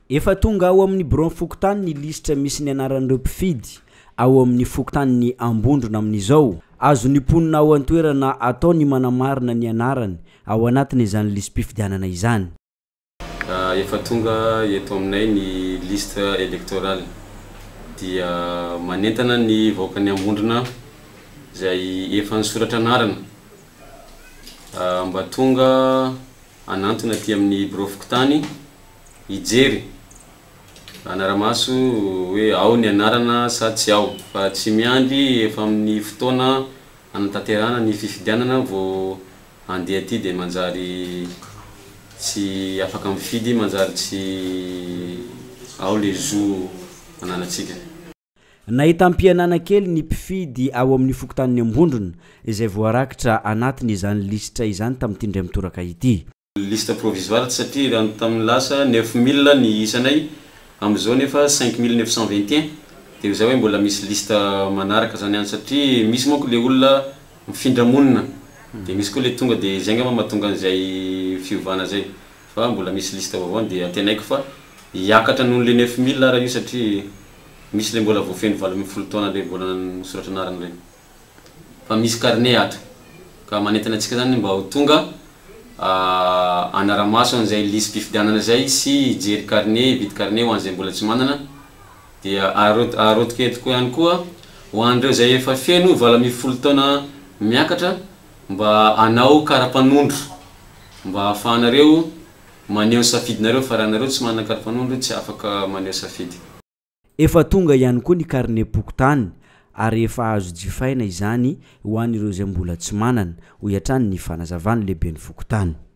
Efa tonga ao amin'ny biraon'ny fokontany ny lisitra misy ny anaran'ireo mpifidy ao amin'ny fokontanin'i Ambondrona amin'izao. Azon'ny mponina ao an-toerana atao ny manamarina ny anarany ao anatin'izany lisi-pifidianana izany. Efa tonga eto aminay ny liste électorale dia manentana ny vahoakan'i Ambondrona izay efa nisoratra anarana mba tonga hanantona aty amin'ny birao fokontany hijery hanara-maso hoe ao ny anarana sa tsy ao fa tsy miandry efa amin'ny fotoana hanatanterahana ny fifidianana vao handeha aty dia manjary tsy afaka mifidy, manjary tsy ao le zo ananantsika. Nahitam-pihenana kely ny mpifidy ao amin'ny fokontanin'i Ambondrona izay voarakitra anatin'izany lisitra izany tamin'ity indray mitoraka ity. Liste provisoire satria raha ny tamin'ny lasa 9000 ny isanay, amin'izao nefa 5921 dia izay hoe mbola misy liste manaraka zany any satria misy manko le olona mifindra monina dia misy koa le tonga dia izay angamba mahatonga an'izay fiovana zay fa mbola misy liste vaovao dia antenaiko fa hiakatra noho le 9000 ara io satria misy le mbola vao feno 18 taona le mbola nisoratra anarana reny fa misy carnet ato ka manentana antsika zany mba ho tonga hanara-maso an'izay lisi-pifidianana zay sy hijery carnet hividy carnet ho an'izay mbola tsy manana dia arotika eto koa ihany koa ho an'ireo izay efa feno 18 taona miakatra mba hanao kara-panondro mba ahafahanareo maneho ny safidinareo fa raha nareo tsy manana kara-panondro tsy afaka maneho safidy. Efa tonga ihany koa ny karnem-pokontany ary efa azo jifaina izany ho an'ireo izay mbola tsy manana, hoy hatrany ny fanazavan'ny lehiben'ny fokontany.